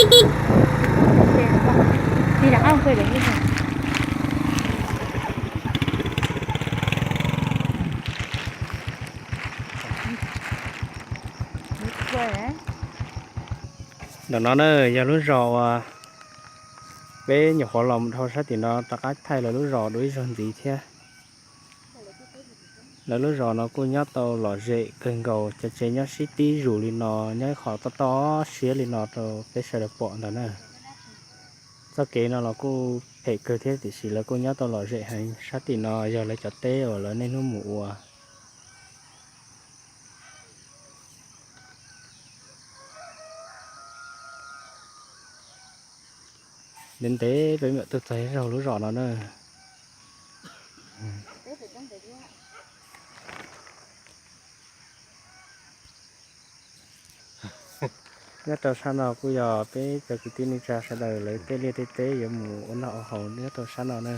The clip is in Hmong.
Ntawm no na yog lub zos uas peb nyuam qhuav los mus dhau sab tim no rov qab thaij lawv lub zos dua ib zaug ntxiv thiab. Lawv lub zos no kuj nyob tau lom zem kawg nkaus, cov tsev nyob sib tib zus li no, nyob ib qho tob tob siab li no rau peb sawv daws pom ntawd na. Txoj kev no los kuj phem kawg thiab tiam sis lawv kuj nyob tau lom zem heev. Sab tim no yog lawv cov teb uas lawv niaj hnub mus ua. Ntev ntev peb mam tuaj txog ib zaug lub zos no na. Nyob rau sab no kuj yog peb cov kwv tij neej tsa sawv daws lawv tej liaj tej teb yuav mus ua noj ua haus nyob rau sab no na.